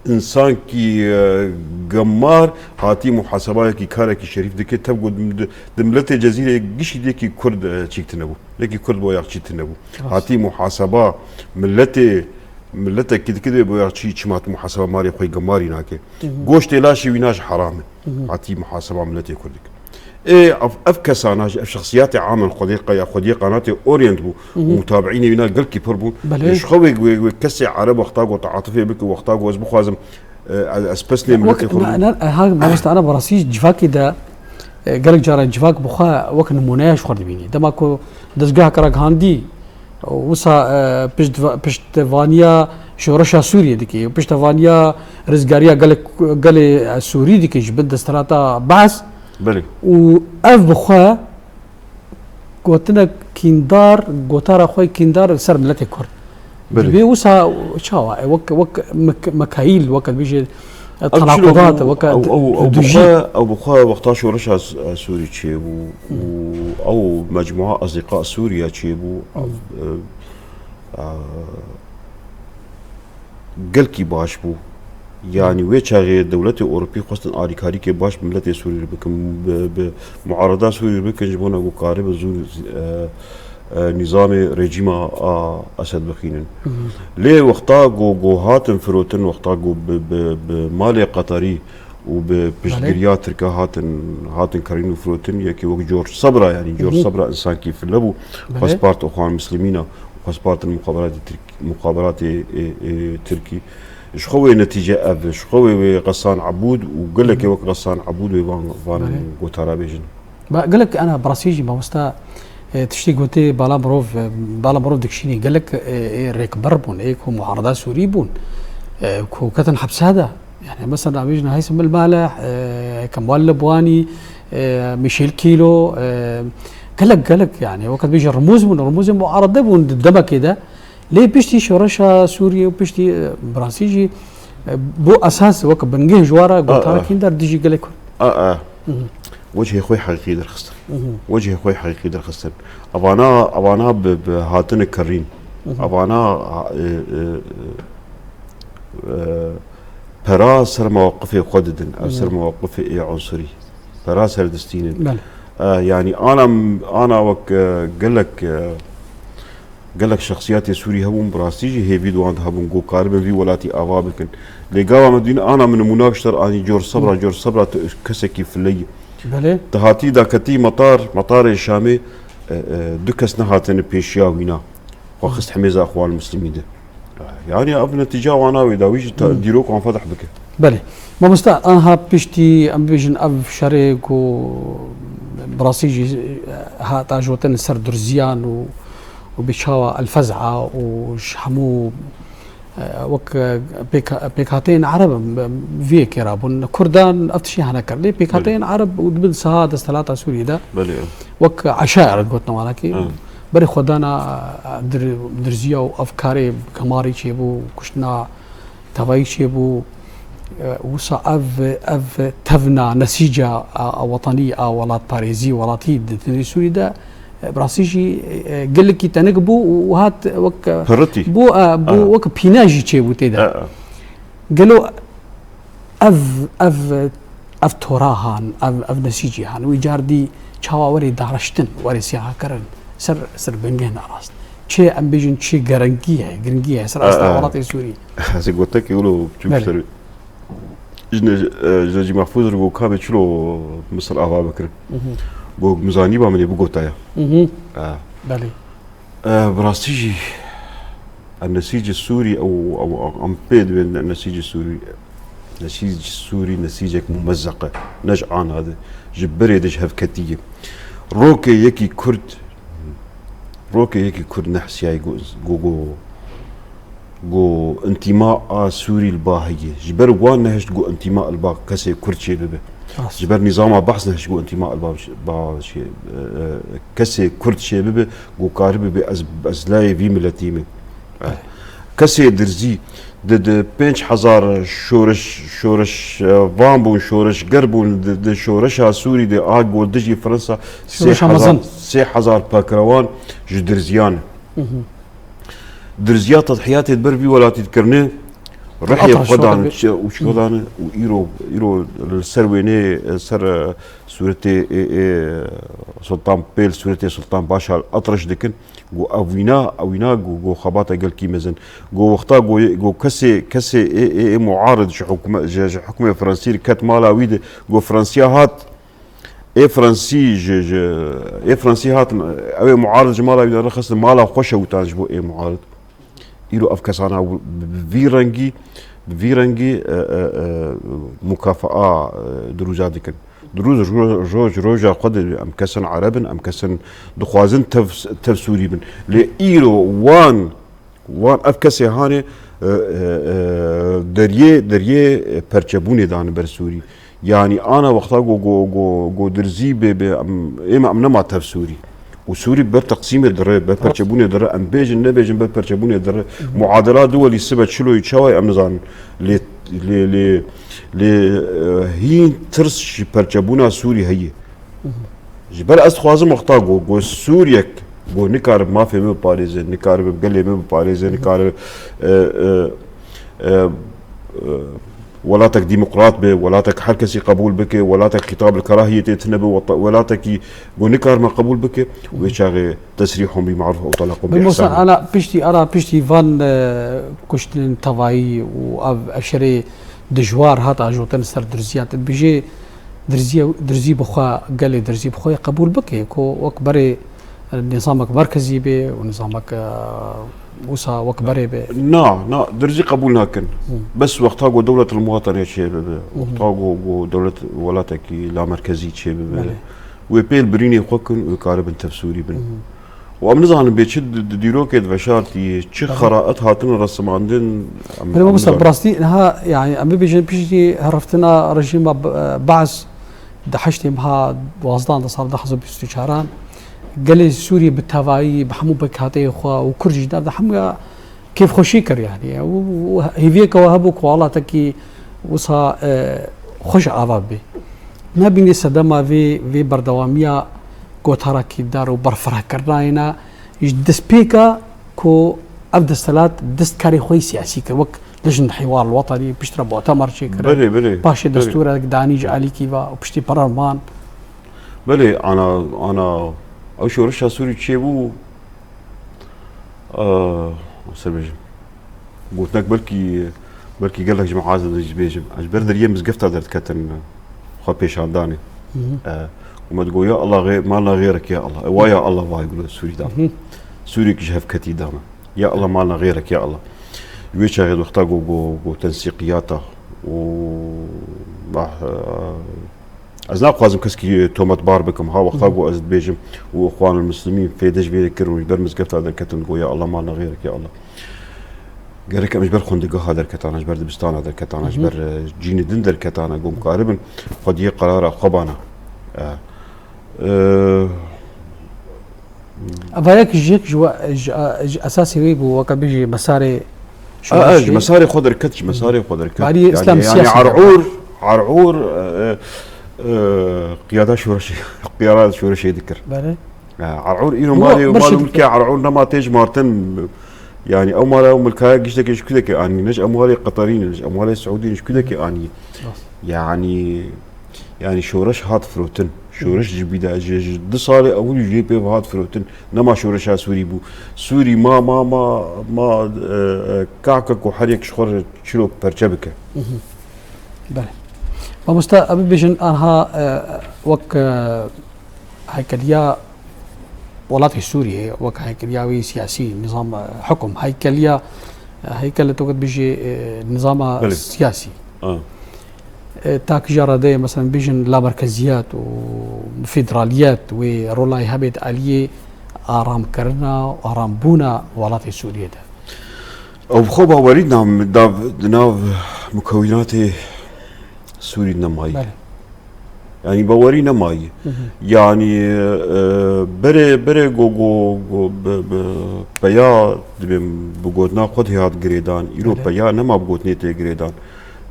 însankî, e, gemar hatî muhasebayekî, karekî şerîf dike, tev got di, di miletê Cezîrê gişî diyekî Kurd, e, çîk tine bû. Yekî Kurd bo yaxçî tine bû. Rast. Hatî muhaseba miletê, miletekî dike dê bo yaxçî çima tu muhaseba marê xwe gemarî nake. Goştê laşê wîna ji heram e. Hatî muhaseba miletê Kurd dike. Ê, ev, ev kesana jî, ev şexsiyatê amin xwedê qe-, ya xwediyê qanatê Orient bû û mutabiînê wîna gelkî pir bûn. Belê. Ê, ji xwe wê, wê, wê kesê Ereb wexta ku teatifê bike, wexta ku ez bixwazim, e, ez, ez pesnê miletê xwe ne, ne, ha, mamoste, ana bi rastî civakê de, e, gelek caran civak bi xwe wek nimûneya ji xwe dibînî. Dema ku dezgehek ragihandî, wisa, e, piştva-, piştevaniya şoreşa Sûriyê dike, piştevaniya rizgariya gelek, gelê Sûrî dike ji bin desthilata Beas. Belê. Û ev bi xwe gotinek kîndar, gotara xwe kîndar li ser miletê Kurd. Belê. Dibê wisa çawa? E, wek, wek mek-, mekayîl, wek dibêje, e, Ew çilo tenakudat, bû, wek ew, ew, ew bi dijî. Xwe, ew bi xwe wexta şoreşa S-, Sûrî çêbû û ew mecmua Azîqa Sûriya çêbû. E, e, gelkî baş bû. Yanî wê çaxê dewletê Ewropî xwestin alîkarîkê baş bi miletê Sûrî re bikin, bi, bi muarada Sûrî re bikin, ji bona ku karibe zû, e, e, nîzamê rejîma a Esed bixînin. Lê wexta ku, ku hatin firotin, wexta ku bi, bi, bi malê Qeterî û bi piştgiriya Tirka hatin, hatin kerîn û firotin, yekê wek George Sabra, yanî George Sabra însankî file bû, xwespart Ixwan Muslimîna, xwespartin muxaberatê Tirk-, muxaberatê, e, e, Tirkî. Ji xwe wê netîce ev, ji xwe wê, wê Xesan Ebûd û gelekê wek Xesan Ebûd wê van, van gotara bêjin. Ba, gelek ana bi rastî jî mamosta, e, tiştê gotê bala mirov, e, bala mirov dikişînî gelek, e, ê rêkber bûn, ê ku muarada Sûrî bûn, e, ku ketin hepsa de. Yani mesela bêjin Heysim El Maleh, e, Kemal Lebwanî, e, Michel Kîlo, e, gelek, gelek yani wekit bêjin rimûz bûn, rimûzên muarade bûn di demekê de. Lê piştî şoreşa Sûriyê û piştî, e, bi rastî jî, e, bû esas wek bingeh ji wara gotara kînder dijî gelek Kurd. A, a. Wecihê xwe heqîqî derxistin. Wecihê xwe heqîqî derxistin. Evana, evana bi, bi hatine kerîn. Evana, e, e, e, pera ser mewaqifê xwe didin. Ev ser mewaqifê ê unsurî. Pera ser distînin. Belê. E, yanî ana, ana wek, e, gelek, e, gelek şexsiyatê Sûrî hebûn, bi rastî jî hêvî di wan de hebûn ku karibin vî welatî ava bikin. Lê gava me dîn ana min nimûnak ji te re anî George Sabra, George Sabra tu kesekî file yî. Belê. Tu hatî daketî metar, metarê Şamê, e, e, du kes nehatine pêşiya wîna. Xwe xist hemêza Ixwan Muslimîn de. Yani ev netîca wana wê da wî jî dîrok wan fetih bike. Belê. Mamosta, anha piştî em bêjin ev şerê ku bi rastî jî, e, hat ajotin ser Durziyan û, û bi çawa El Fez'a û ji hemû, e, wek, e, pêk-, pêkhateyên Ereb, e, vê yekê rabûn. Kurdan ev tiştê hene kir. Lê pêkhateyên Ereb û dibin saha desthilata Sûriyê de wek eşair digotin wanakî. Berê xwe dana, e, dir-, Durziya û ev karê gemarî çêbû, kuştina tevayî çêbû, e, wisa ev, ev tevna nesîca a, a wetanî, a welatparêzî, welatî di, di Sûrî de, e, bi rastî jî, e, gelekî tenik bû û hat wek, e, Piritî. Bû, e, bû wek pîna jî çêbû tê de. E, e. Gelo ev, ev, ev tora han, ev, ev nesîcî han, wî car dî çawa werê dareştin, werê siyaha kirin, ser, ser bingeh nerast. Çi em bêjin, çi gerengî heye, giringî heye ser asta welatê Sûrî? Ez ê gotekê wilo biçûm ser wî. Ji ne-, e, ji Necî Mehfûz re got, ka bê çilo Misir ava bikirin. Got, min zanîba min ê bigotaya. E. Belê. E, bi rastî jî, e, nesîcê Sûrî ew, ew, ew, em pê dibên nesîcê Sûrî, nesîcê Sûrî, nesîcek mumezeq e. Ne ji ana de, ji berê de ji hevketî ye. Rokê yekî Kurd, rokê yekî Kurd nehsiyayî got, got, got, Got, intîma a Sûrî li ba heye. Ji ber wan nehişt got, intîma li ba kesê Kurd çêbibe. Rast. Ji ber nîzama Behs nehişt got, intîma li ba, ba çê, e, e, kesê Kurd çêbibe, got, karibibe, ez, ez layê vî miletî me. Belê. Kesê Dirzî, di, di pênc hezar şoreş, şoreş, e, van bûn, şoreşger bûn, di, di şoreşa Sûrî de a got dijî Fransa, Şoreşa sê hezar, mezin. Sê hezar pekrewan ji Dirziyan. Hı hı. Dirziya tedhiyatê di ber vî welatî dikirine, rihê Atras xwe dan şotir çi-, û çi xwe dane û îro, îro li ser wênê, ser, e, sûretê, ê, ê, Sultan Pêl, sûretê Sultan Başar Atras dikin. Got, ev wîna, ew wîna, got, got, xebata gelkî mezin. Got, wexta, got, got, kesê, kesê ê, ê, ê muarid ji hukme-, ji, ji hukmê Fransî re ket mala wî de, got, Fransiya hat, Ê Fransî ji, ji, ê Fransî hatin, ew ê muarid ji mala wî de rexistin, mala xwe şewtan ji bo ê muarid. Îro ev kesana bi, bi vî rengî, bi vî rengî, e, e, e, mukafaa, e, dirûza dikin. Dirûz ro-, roj, roja xwe de em kesin Ereb in, em kesin dixwazin tev, tev Sûrî bin. Lê îro wan Wan ev kesê hanê, e, e, e, deriyê, deriyê, e, perçebûnê dane ber Sûrî. Yanî ana wexta go, go, go, go Dirzî bê, bê, em, ême em nema tev Sûrî. Û Sûrî ber teqsîmê dire, ber perçebûnê dire, em bêjin, nebêjin ber perçebûnê dire. Muadela duwelî sibe çiloyî çawa ye em nizanin. Lê, lê, lê, lê, e, hîn tirs ji perçebûna Sûrî heye. Ji ber ez dixwazim wexta got, got Sûriyek, got nikaribe mafê min biparêze, nikaribe gelê min biparêze, nikaribe, e, e, e, e, Welatek demokrat be, welatek her kesî qebûl bike, welatek xîtab li kerahiyetê tune be, weta-, welatekî ku nikarime qebûl bike, wê çaxê tesrîhun bi maruf ew talaqun bi Bin Musa, ihsan. Ana piştî, ana piştî van, e, kuştinên tevayî û ev eşerê dijwar hat ajotin ser Dirziya, te dibêjê Dirziye, Dirzî bi xwe, gelê Dirzî bi xwe qebûl bike ku wek berê, e, nizamek merkezî be û nizamek, e, wisa wek berê be. Na, na, Dirzî qebûl nakin. Hı. Bes wexta ku dewlet li muwatenê çêbibe, Hı hı. wexta ku, ku dewlet welatekî lamerkezî çêbibe, Belê. wê pêl birînê xwe kin û karibin tevsûrî bin. Hı hı. Û em nizanin bê çi di, di dîrokê diveşartî, çi Hı hı. xeraet hatin resimandin, em, Belê, em mamosta, nizanin. Bi rastî niha, yani, em bibêjin piştî heriftina rejîma B-, Baas di heştê meha duwazdan de sal du hezar bîst û çaran, gelê Sûrî bi tevayî, bi hemû pêkhateyê xwe û Kurd jî der de hemûya kêfxweşî kir, yani. Û, û hêviyeke we hebû ku welatekî wisa, e, xweş ava bibê. Nebînê sedema vê, vê berdewamiya gotarekîdar û berfirehkirina yê ne ji destpêka ku ev desthilat dest karê xwe yî siyasî kir. Wek Lijned Hiwar Wetenî, piştre mutemer çêkirin. Belê, belê, Paşê belê. destûrek danî ji alîkî ve û piştî pererman. Belê, ana, ana, ew şoreşa Sûrî çêbû, e, ser bêjim. Gotinek belkî, belkî gelek ji me aciz dibêjim. Ez ji ber deriyê mizgefta derdiketin xwe pêşandanê. Hı hı. E, û me digot, "Ya Allah, xê-, malna xêrek ya Allah." E, wa ya Allah, vay gulo Sûrî da. Hı hı. Sûrî ki ji hev ketî dana. Ya Allah, malna xêrek ya Allah. Wê çaxê wexta go, go, go tensîqiyata û bah, e, Ez naxwazim keskî tometbar bikim. Ha, wexta Hı. ku ez dibêjim û Ixwanul Muslimîn fêde ji vê kirin û ji ber mizgefta derketin, goya Allah malna xêrek ya Allah. Gerek em ji ber xwendegeha derketana, ji ber dibistana derketana, Hı ji hı. ber, e, cînî din derketana, ku em karibin xwediyê qerara xwe bana. E, e, Eva yek ji yek ji we, ji, ji esasê wê bû, weke bijî mesarê A, a, ji şoreşê. mesarê xwe derket, ji mesarê xwe derket. Barî Yani, İslam yani siyasî Er'ûr, Er'ûr, e, e, e, qiyada şoreşê, qiyada şoreşê dikir. Belê. E, Er'ûr îro Û malê, û mal û berşê milkê Er'ûr nema tê jimartin. Yani ew mala û milkaya giştekê ji kudekê anî, ne ji emwalê Qeterî ne, ne ji emwalê Siûdî ne, ji kudekê anî. Rast. Yani Yani şoreş hat firotin. Şoreş ji bîda, ji, ji du salê ewil jê pê ve hat firotin. Nema şoreşa Sûrî bû. Sûrî ma, ma, ma, ma, e, e, kaka ku her yek ji xwe re çilo perçe bike. Belê. Mamosta, em bibêjin anha, e, wek, e, heykeliya welatê Sûriyê, wek heykeliya wî siyasî, nizam, e, hukum, heykeliya, e, heykele to dibêjê, e, nizama Belê. siyasî. A. E, ta kîja redeyê, mesela, bêjin lamerkeziyet û federaliyet wê rolayê hebe di aliyê aramkirina û arambûna welatê Sûriyê de? Ew bi xwe bawerî di nav, di nav mukewînatê Sûrî nemayî. Belê. Yanî bawerî nemayî. Hı hı. Yanî, e, berê, berê go, go, go, bi, bi, peya dibê bi gotina xwe tê hat girêdan. Îro Belê. peya nema bi gotinê tê girêdan.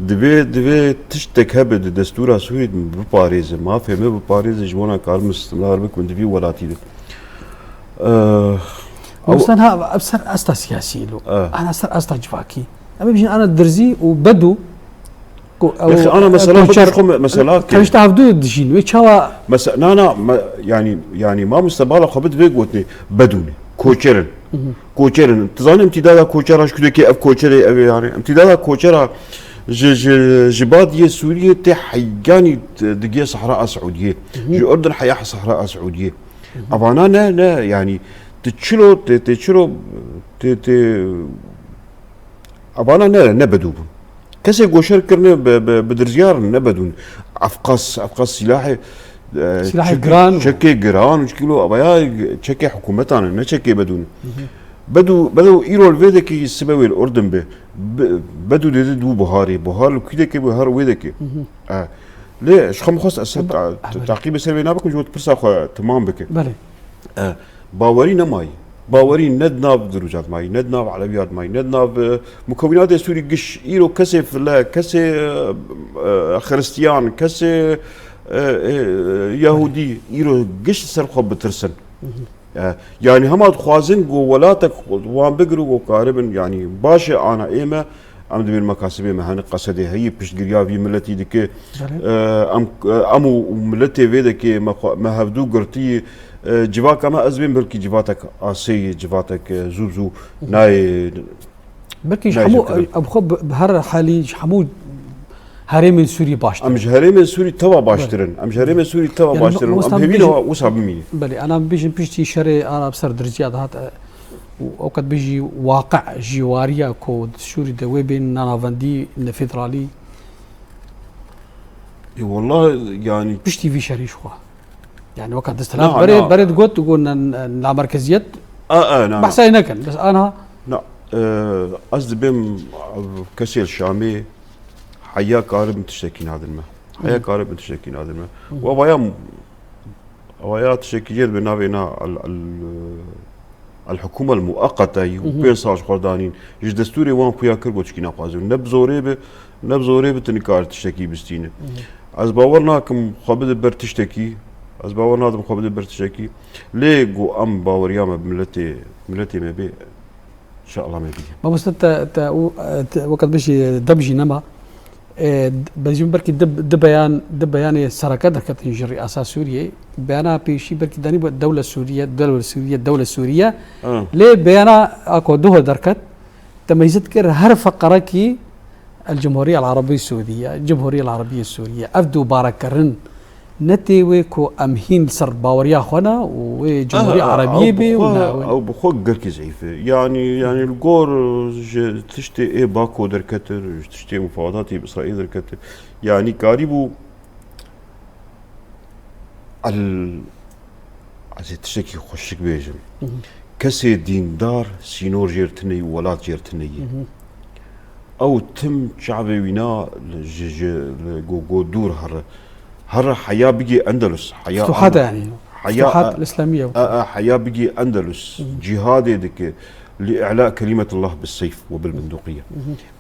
Divê, divê tiştek hebe di destûra Sûrî de biparêze, mafê me biparêze, ji bona karim istimrar bikim di vî welatî de. Eh, Mamosta, ew ha, ev ser asta siyasî lo. Eh. Ana ser asta civakî. Em bibêjin ana dirzî û bedû. Ku ew, Yexi ana ew mesela koçer, bidin xwe me-, mesela kê? Tevişta hevdû dijîn. Wê çawa Mese-, na, na, me-, yani, yani, mamoste bala xwe bid vê gotinê. Bedû ne. Koçer in. Hı hı. Koçer in. Tu zanî imtîdada koçera ji kudekê ev koçerê ev ê yani. Imtîdada koçera ji, ji, ji badiyê Sûriyê tê heyganî t-, digê Sahra a Seûdiyê. Hı hı. Ji Urdun heya Sahra a Seûdiyê. Hı hı. Evana ne, ne, yani, tu çilo, tê, tê çilo, tê, tê, evana ne, ne bedû bûn. Kesê goşer kirine bi, bi, bi dirziyar ne bedûn. Efqas, efqas silahê, e, Silahê çekê, giran û çekê giran û çekîlo, avaya çekê hikûmetan e, ne çekê bedûn. Hı hı. Bedû, bedû îro li vê dekî sibe wê li Urdun be. Be-, bedû dê di dû buharê. Buhar li kû dekê, buhar wê dekê. Hı hı. E, lê ji xwe min xwest ez Be-, ta-, Belê. taqîbê ser wê nabikim, ji bo tu pirsa xwe timam bike. Belê. E, Bawerî nemayî. Bawerî ne di nav dirûca de mayî, ne di nav Elewîya de mayî, ne di nav, e, mukewînatê Sûrî giş. Îro kesê file, kesê, e, e, Xiristiyan, kesê, e, e, Yahûdî, îro giş li ser xwe bitirsin. Hı hı. E, yanî hema dixwazin ku welatek wan bigir û ku karibin, yanî baş e ana ême, Em dibên mekasibê me hene, qesedê heyî, piştgiriya vî miletî dike. Belê. E, em, em û miletê vê dekê me xwe, me hevdû girtî, e, civaka me, ez dibêm belkî civatek asê ye, civatek, e, zû bi zû nayê, Belkî ji nayê hemû, jêkirin. Em xwe bi, bi her halî ji hemû herêmên Sûriyê baştir Em in. Ji herêmên Sûrî teva baştir in. Em ji herêmên Sûrî teva Yani, baştir in. Em mamosta hêvî bijî-, ne wisa bimîne. Belê, ana bibêjin piştî şerê ana bi ser Dirciya dihat, e, û ew qet bijî waqe jîwariya ku di Sûrî de wê bên nanavendî nefederalî. E, wallah, yani Piştî vî şerî ji xwe. Yani weka desthilat Na, berê, na. berê digot, digot na, na, namerkeziyet A, a, na, na. behsê nekin. Bes ana Na, e, ez dibêm, e, kesê li Şamê heya karibin tiştekî nadin me. Heya Hı. karibin tiştekî nadin me. Hı. Û evaya, evaya tiştekî jê dibe navê na el, el, el hikûme el mueqete yî û Hı hı. pênc sal ji xwe danîn. Ji destûrê wan xuya kir got çikî naxwazin. Ne bi zorê bi, ne bi zorê bi tu nikare tiştekî bistîne. Hı hı. Ez bawer nakim xwe bide ber tiştekî. Ez bawer nadim xwe bide ber tiştekî. Lê got em baweriya me bi miletê, miletê me bê. Înşallah me bî. Mamoste te, te û, e, te, wekî bêjî dem jî nema. E, bêjim belkî di, di beyan, di beyanê sereke derketin ji riyasa Sûriyê. Beyana pêşî belkî danî bû dewle Sûriye, dewle Sûriye, dewle Sûriye. Ha. Lê beyana ako duho derket, te meyzit kir her feqerekî El Cumhuriye El Arabî Sûriye, Cumhuriye El Arabî Sûriye. Ev dubare kirin ne tê wê ku em hîn li ser baweriya xwe ne û wê Cumhurî Aha, Erebiyê ew bi bê û xwe, ne wê. Ew bi xwe gelkî zeîf e. Yanî, yanî li gor ji tiştê ê Bako derketir, ji tiştê mufawedatê bi Îsraîl derketir. Yanî karîbû el, ez ê tiştekî xweşik bêjim. Hı hı. Kesê dîndar sînor jêr tune yî û welat jêr tune yî. Hı hı. Ew tim çavê wîna li, ji, ji, li go, go dûr here. Here heya bigê Endelus. Heya Futuhat Am-, yani. Heya, Futuhat e, Îslamiye. E, e, heya bigê Endelus. Hı hı. Cîhadê dike. Li i'la kelimetullah bi seyf ve bil Hı hı. binduqiye.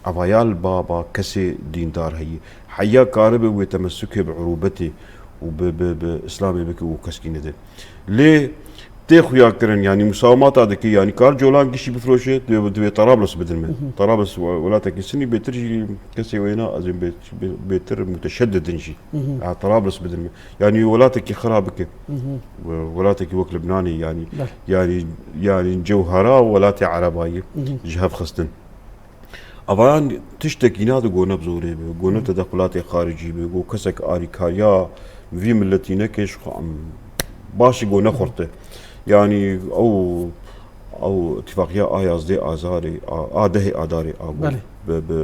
Hı hı. Evaya li ba, ba kesê dîndar heyî. Heya karibe wê temesukê bi urûbetê û bi, bi, bi Îslamê bike û keskî nede. Lê tê xuya kirin, yanî musawamata dike, yanî kar colan gişî bifiroşe, divê, divê Tarablus bidin me. Hı hı. Tarablus we-, welatekî sinî bêtir jî kesê wêna ez ê bê-, bê-, bêtir muteşeddidin jî. Hı hı. Ya Tarablus bidin me. Yanî welatekî xira bike. Hı hı. We-, welatekî wek Libnanê yanî. Ber. Yanî, yanî cewhera welatê Ereba ye Hı hı. ji hev xistin. Evayan tiştekî nade go ne bi zorê be, go ne Hı. tedexulatê xaricî be, go kesek arîkariya vî miletî neke ji xwe em baş go ne xurt e. Yanî ew, ew îtifaqiya a yazdê azarê, a, a dehê adarê a go Belê. bi, bi,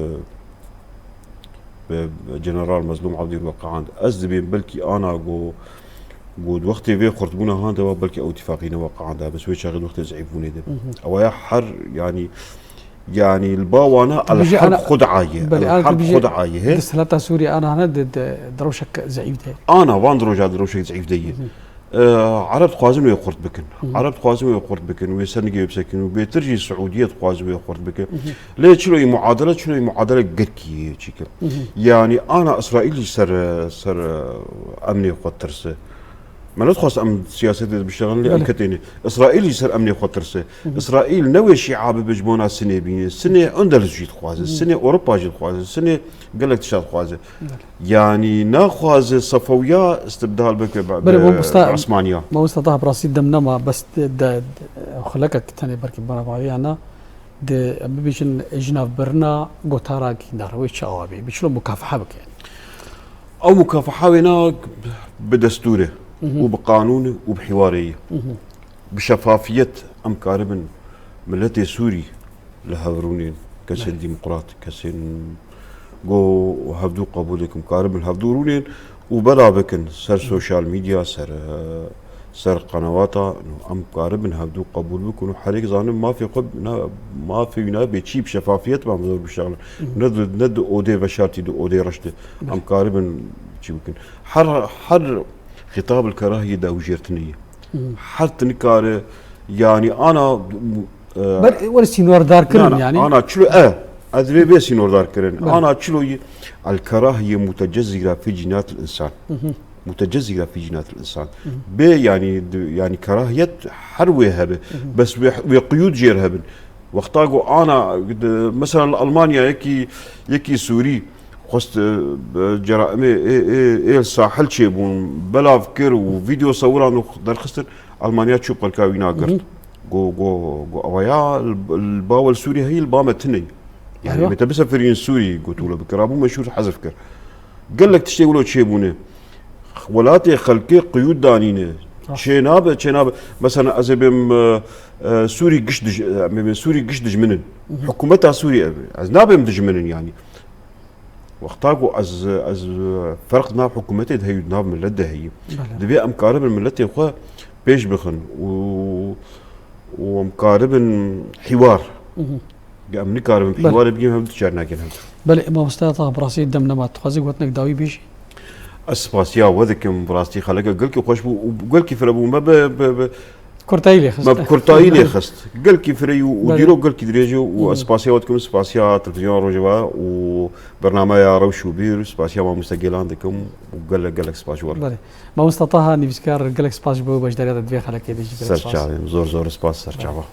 bi General Mezlûm Ebdî weqeand. Ez dibêm belkî ana go, go di wextê vê xurtbûna hande wa belkî ew îtifaqî ne weqeanda, bes wê çaxê di wextê zeîfbûnê de. Hı hı. Ewa ya her, yanî, Yanî li ba wana Tu el bijî herb ana, xud'a ye, belê, el ana tu herb bijî xud'a ye, he? Desthilata Sûriyê ana hene di, di, di rewşek zeîf de. Ana van di roja di rewşek zeîf de ye. Hı hı. Ee, Ereb dixwazin wê xurt bikin. Hı hı. Ereb dixwazin wê xurt bikin, wê ser nigê wê bisekin û bêtir jî Siûdiye dixwazin wê xurt bikin. Hı hı. Lê çilo yî muadele, çilo yî muadele girkî ye çîke. Hı hı. Yanî ana Îsraîl jî ser, ser, e, emnê xwe tirse. Me nedixwest em siyasetê de biştexilin, lê em Belê. ketêne. Îsraîl jî ser emnê xwe tirse. Hı hı. Îsraîl ne wê Şîa bibe ji bona Sinê bîne. Sinê Endelus jî dixwaze. Hı. Sinê Ewropa jî dixwaze. Sinê gelek tişta dixwaze. Belê. Yanî naxwaze Sefewiya istibdal bike bi, Belê, bi, mamosta, bi Osmaniya. Mamosta, daha bi rastî dem nema, bes de, de, de, xulekek tenê belkî beravariya na. Di, em bibêjin, jinavbirina gotara dîndar wê çi awa bê? Bi çilo mukafaha bike? Ew mukafaha wê na bi destûr e Hı hı. û bi qanûn e û bi hiwarê ye. Hı hı. Bi şefafiyet em karibin miletê Sûrî li hev rûnên, kesên Belê. demokrat, kesên go hevdû qebûl dikim, karibin hevdû rûnên û bela bikin ser Hı. sosyal medya, ser, e, ser qenewata, em karibin hevdû qebûl bikin û herêk zanin mafê xwe, na, mafê wî nabe çî bi şefafiyet me zor bişexlin. Hı. Ne di, ne di odê veşartî, di odê reş de. Belê. Em karibin çî bikin. Her, her xîtab li kerahiyê dawîjêrtinê ye. Hı. Her tu nikare, yanî ana, e, Ber, were sînordarkirin Na, na, yanî. ana çilo, e, ez vê bê sînordarkirin. Belê. Ana çilo ye, el kerahiye mutecezira fi cînatil insan. Hı hı. Mutecezira fi cînatil insan. Hı hı. Bê, yanî, di, yanî kerahiyet her wê hebe. Hı hı. Bes wê, wê qiyûd jêr hebin. Wexta ku ana, di, mesela li Almanya yekî, yekî Sûrî xwest, e, ceraimê ê, ê, ê li sahil çêbûn, belav kir û vîdeo sewiran û derxistin, Almanya çû qelka wî nagirt. Go, go, go, ewa ya, li, li ba we li Sûrî heyî, li ba me tune ye. Yani, Eywa. Me te biseferîn Sûrî, got wilo bikir. Rabû me şûr hezif kir. Gelek tiştê wilo çêbûne. Welatê xelkê qiyûd danîne. Rast. Çênabe, çênabe. Mesela ez ê bêm, e, e, Sûrî giş dij-, e, em ê bêm Sûrî giş dijmin in. Hı hı. Hikûmeta Sûrî ev e. Ez nabêm dijmin in yani. Wexta ku ez, ez, e, ferq nav hikûmetê de heyî, nav millet de heyî. Belê. Divê em karibin milletê xwe pêş bixin û, û em karibin hîwar. Hı hı. Em nikaribin Belê. Hîwarê bigihîn hev diçer nakin hev. Belê, mamoste Taha, bi rastî dem nema, dixwazî gotinek dawî bêjî? Ez spasiya we dikim, bi rastî xeleke gelkî xweş bû û gelkî fire bû me bi, bi, bi Kurtayî lê xist. Me bi kurtayî lê xist. Gelkî fireyî û, û Belê. Dîrok gelkî dirêj e û Hı. ez spasiya we dikim, spasiya Televîzyona Rojava û bernameya Rewş û Bîr, spasiya mamoste Gêlan dikim û gelek, gelek spas ji we re. Belê. Mamoste Taha, nivîskar, gelek spas ji bo beşdariya te di vê xelekê de jî, gelek Ser spas. Çavê, zor zor spas, ser çava.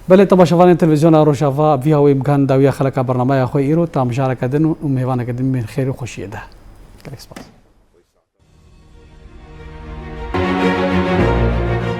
Belê, temaşevanên Televîzyona Rojava, vî hawê em gihan dawiya xeleka bernameya xwe îro, ta mijareke din û mêvaneke din bên xêr û xweşiyê de. Gelek spas.